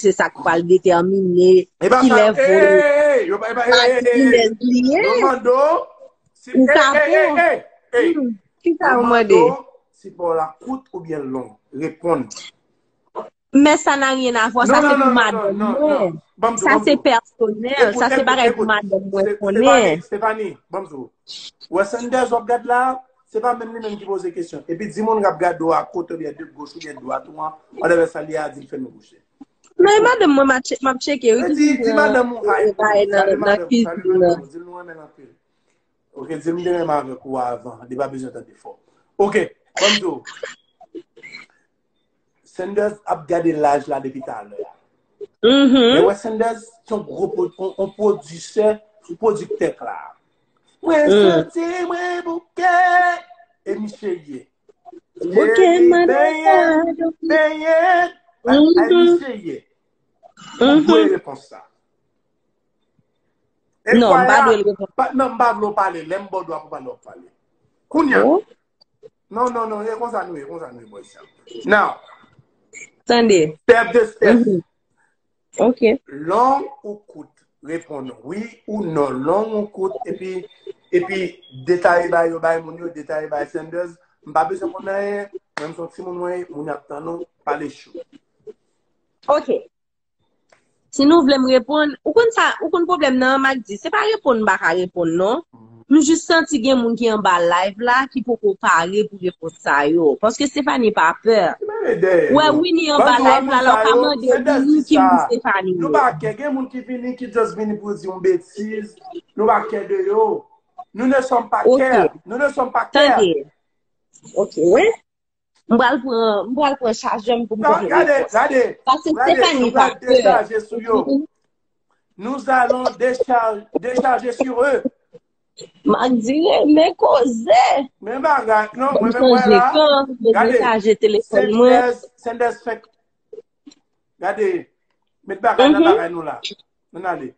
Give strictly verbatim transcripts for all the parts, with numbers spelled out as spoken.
se sa k pral detèmine kilè vòlè Martinez li ye. Ou ka bon. Kisa yo mande? Sipò la kout oubyen long? Reponn. Men sa na rien a vwa, sa se pou madanm mwen. Sa se pèsonèl, sa se bagay pou madanm mwen konnen. Stephanie, ban m di w. Wè Sanders w ap gad la, se pa menm li menm ki poze kesyon. Epi di moun k ap gade w a kote oubyen de goch oubyen dwat ou an, whatever sa li a di l fèmen bouch li. Non, e madanm mwen m ap tcheke wi. Di madanm ou hi, salye madanm ou, salye madanm ou, di l nou renmen l anpil. Ok, di l m te menm avèk ou avan, li pa bezwen tande fò. Ok, ban m di w. Sanders ap gade laj la depi talè. Men wè Sanders se yon gwo yon pwodisè, yon pwodiktè k la. Mwen santi mwen bouke. E misye ye. Bouke madanm. Benyen. Ay misye ye. Ou dwe repons sa. Non, m pa dwe l repons. Non, m pa vle w pale. Lè m ba w dwa pou pale, w ap pale. Kounye a. Non, non, non, e konsa nou ye, konsa nou ye, bòy sa. Now. Tande. Steph de Steph. Ok. Long ou kout? Reponn wi ou non. Long ou kout? Epi, epi detaye bay yo, bay moun yo, detaye bay Sanders. M pa bezwen konn anyen. Menm son timoun mwen, moun y ap tann ou, pale chou. Ok. Si nou vle m reponn, ou konn sa, ou konn pwoblèm nan, m ak di, se pa reponn m pa ka reponn non. M jis santi gen moun ki anba live la ki poko pare pou repons sa yo. Paske Stephanie pa pè. Ou wè Winnie anba live la, la w ka mande Winnie ki moun Stephanie ye. Nou pa kè, gen moun ki vini, ki just vini pou di yon betiz. Nou pa kè de yo. Nous ne sommes pas kè. Nous ne sommes pas kè. Ok, wi. M pral pran, m pral pran chajè m pou m pote repons. Paske Stephanie pa pè. Nous allons décharger, décharger sur eux. M ap di renmen koze. Men bagay, non, mwen menm wè la. Gade, Sanders, Sanders fèk. Gade, met bagay nan bagay nou la. Ann ale.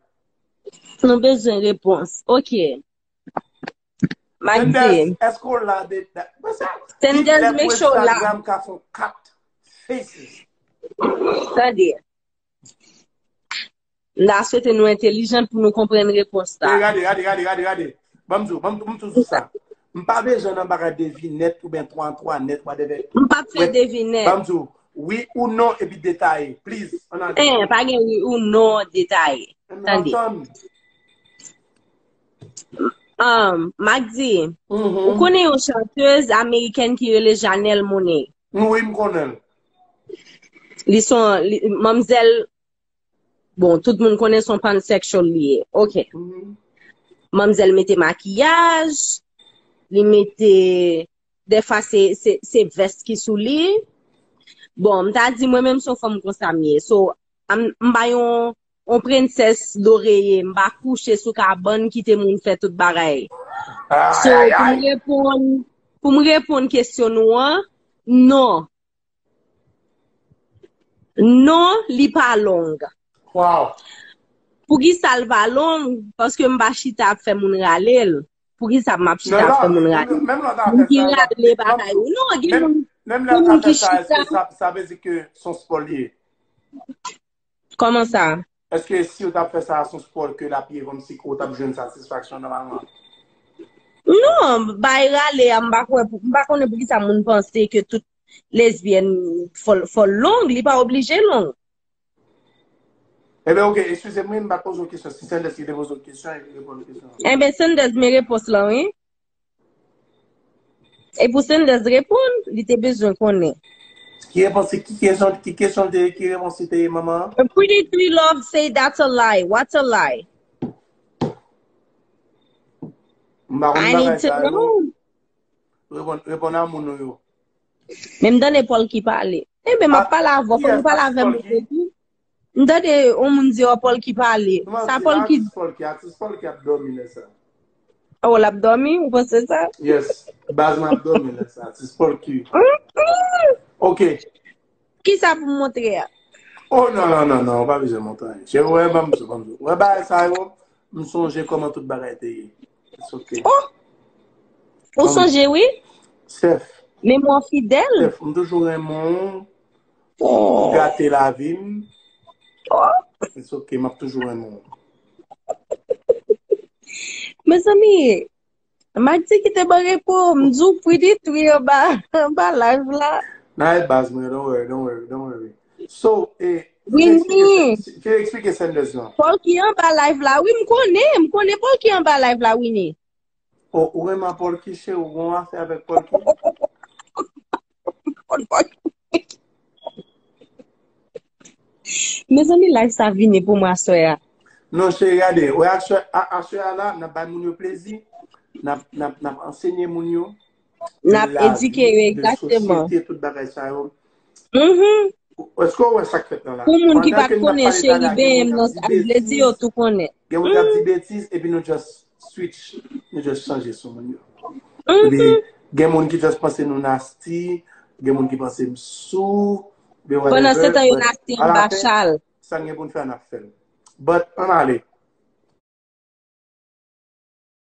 Nou bezwen repons. Ok. M ap di. Sanders, èske w la de... Sanders, make sure w la. Instagram ka fè kat faces. Tande. M ta swete nou entèlijan pou nou konprann repons la. Gade, gade, gade, gade, gade. Ban m di w, ban m di w sa. M pa bezwen nan bagay devinèt oubyen twa an twa nèt, whatever. M p ap fè devinèt. Ban m di w, wi ou non epi detaye, please. Ann ale. Pa gen wi ou non detaye. Tande. M ap di, ou konnen yon chantèz amerikèn ki rele Janelle Monáe? Wi, m konnen l. Li se yon manmzèl, bon, tout moun konnen se yon pansexual li ye. Ok. Manmzèl mete makiyaj, li mete, dèfwa se, se, se vès ki sou li. Bon, m ta di mwen menm se yon fanm konsa m ye. So, m pa yon yon prensès doreye, m pa kouche sou kabann kite moun fè tout bagay. So, pou m reponn, pou m reponn kesyon nou an, non. Non, li pa long. Wow. Poukisa l pa long? Paske m pa chita ap fè moun rale l. Poukisa m ap chita ap fè moun rale? Moun ki rale bagay yo. Non, gen moun, gen moun ki chita. Sa vle di ke se yon spò l ye. Kòman sa? Èske si w t ap fè sa a sou spòl ke l ap ye kòmsi ke w t ap jwenn satisfaksyon nòmalman? Non, bay rale a, m pa kwè, m pa konnen poukisa moun panse ke tout lesbyèn fò l long, li pa oblije long. Ebyen, oke, eskize m, wi, m pa t poze w kesyon. Si Sanders ki te poze w kesyon, e reponn kesyon an. Ebyen, Sanders, men repons lan, wi. E pou Sanders reponn, li te bezwen konnen. Ki repons, ki kesyon, ki kesyon te, ki repons li te ye, manman? Pretty Three Love say that's a lie. What's a lie? M pa konn bagay sa yo. Reponn, reponn a moun ou yo. Men m tande Paul ki pale. Enben, m ap pale avè w, fò nou pale avè m tou. M tande yon moun di, oh, Paul ki pale. Sa Paul ki. Atis Paul ki, atis Paul ki ap dòmi lè sa. Oh, l ap dòmi? Ou panse sa? Yes. Baz mwen ap dòmi lè sa. Atis Paul ki. Ok. Kisa pou m montre a? Oh, non, non, non, non, ou pa bezwen montre anyen. Cheri, wè, ban m di w, ban m di w. Wè, bagay sa yo, m sonje kòman tout bagay te ye. It's ok. Oh! Ou sonje, wi? Steph. Memwa fidèl. Steph, m toujou renmen w. Ou gate lavi m. it's okay, m ap toujou renmen w. Mezanmi, Madi kite ban repo, m di w Pretty Three anba, anba live la. Nan e baz mwen, don't worry, don't worry, don't worry. So, eh, Winnie. Fè eksplike Sanders lan. Polky anba live la, wi, m konnen, m konnen Polky anba live la, Winnie. O, ou renmen Polky, cheri, ou gon afè avèk Polky? Mezanmi, live sa vini pou mwen aswè a. Non, cheri, gade, wè aswè a, aswè a la, n ap bay moun yo plezi, n ap, n ap, n ap ansenye moun yo. N ap edike yo, egzakteman. Sosyete, tout bagay sa yo. Mhm. Èske w wè sa k fèt nan la? Pou moun ki pa t konnen, cheri, benyen m nan sa, vle di yo tou konnen. Gen moun k ap di betiz, epi nou just switch, nou just chanje sou moun yo. Epi, gen moun ki just panse nou nasty, gen moun ki panse m sou. Pandan se tan yo nasty anba chal. Sa n gen pou n fè, n ap fè l. But, ann ale.